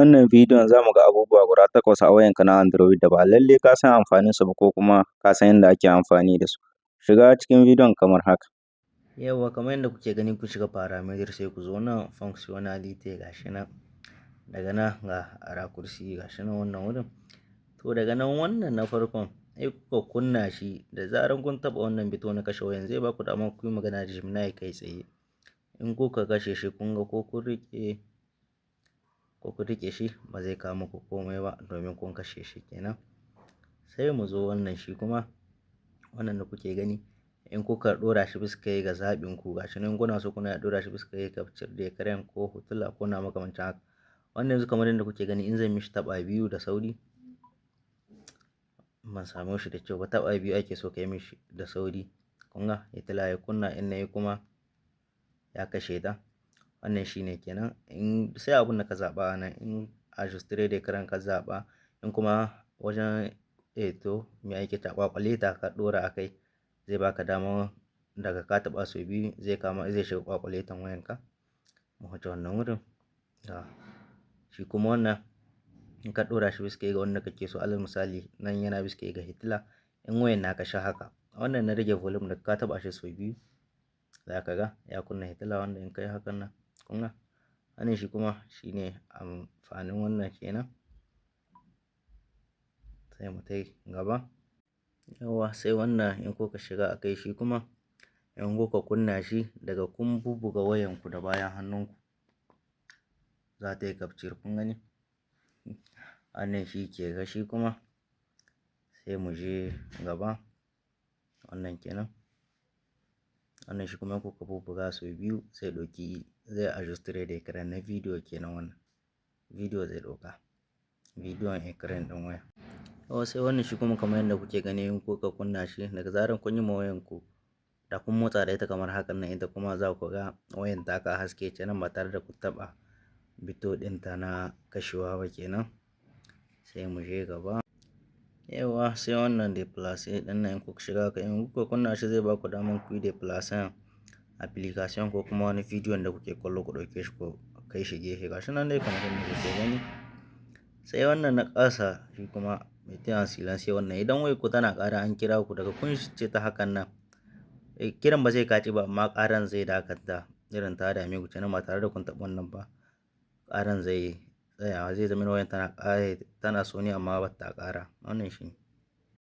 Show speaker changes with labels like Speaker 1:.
Speaker 1: Wannan bidiyon za mu ga abubuwa guda takwas a wayarka na Android da ba lallai ka san amfaninsu ba ko kuma ka san yadda ake amfani da su. Shiga cikin bidiyon kamar haka.
Speaker 2: Yawwa, kamar yadda kuke gani, kun shiga paramètres, sai ku zo nan fonctionnalité, ga shi nan. Daga nan ga raccourci, ga shi nan wannan wurin. To, daga nan wannan na farkon sai kuka kunna shi. Da zaran kun taɓa wannan button na kashe wayan, zai baku dama ku yi magana da Gemini kai tsaye. In kuka kashe shi, kun ga ko kun riƙe shi ba zai kawo muku komai ba, domin kun kashe shi kenan. Sai mu zo wannan shi kuma, wannan da kuke gani, in kuka ɗora shi bisa kai ga zaɓin ku, ga shi nan, kuna so kuna iya ɗora shi bisa kai capture d'écran ko hotula ko na makamancin haka. Wannan yanzu kamar yadda kuke gani, in zan mishi taɓa biyu da sauri, ban same shi da kyau ba. Taɓa biyu ake so ka yi mishi da sauri. Kun ga fitila ya kunna, in nayi kuma ya kashe ta. Wannan shine kenan. In sai abun da ka zaɓa a nan, in enregistrer d'écran ka zaɓa, in kuma wajen to me ake ta calculator ka ɗora a kai, zai baka dama daga ka taɓa sau biyu zai kama, zai shiga calculator wayanka. Mu wuce wannan wurin. Shi kuma wannan, in ka ɗora shi bisa kai ga wanda kake so, alal misali nan yana bisa kai ga fitila, in wayan na kashe haka, wannan na rage volume, da ka taɓa shi sau biyu za ka ga ya kunna fitila, wanda in kai hakan nan, kun ga. Wannan shi kuma shine amfanin wannan kenan. Sai mu tai gaba. Yawwa, sai wannan, in kuka shiga a kai shi kuma, in kuka kunna shi, daga kun bubbuga wayanku da bayan hannunku, za ta yi capture, kun gani. Wannan shi ke ga shi kuma. Sai mu je gaba. Wannan kenan. Wannan shi kuma, kuka bubbuga sau biyu zai ɗauki, zai enregistrer d'écran na video kenan. Wannan video zai ɗauka, bidiyon écran ɗin waya. Yawwa, sai wannan shi kuma, kamar yadda kuke gani, in kuka kunna shi, daga zarar kun yi ma wayanku da kun motsa da ita kamar hakan nan, ita kuma za ku ga wayan ta ka haske kenan ba tare da ku taɓa button ɗinta na kashewa ba kenan. Sai mu je gaba. Yawwa, sai wannan déplacer ɗin nan, in kuka shiga haka, in kuka kunna shi, zai baku daman ku yi déplacer application ko kuma wani bidiyon da kuke kallo, ku ɗauke shi ku kai shi gefe. Gashi nan dai kamar yadda kuke gani. Sai wannan na ƙasa shi kuma, mettre en silencieux. Wannan idan wayarku tana ƙara an kira ku, daga kun ce ta hakan nan, kiran ba zai katse ba amma ƙaran zai dakata, irin ta dame ku kenan, ba tare da kun taɓa wannan ba. Ƙaran zai tsaya, zai zama wayan tana ƙara, tana soni amma ba ta ƙara. Wannan shi ne.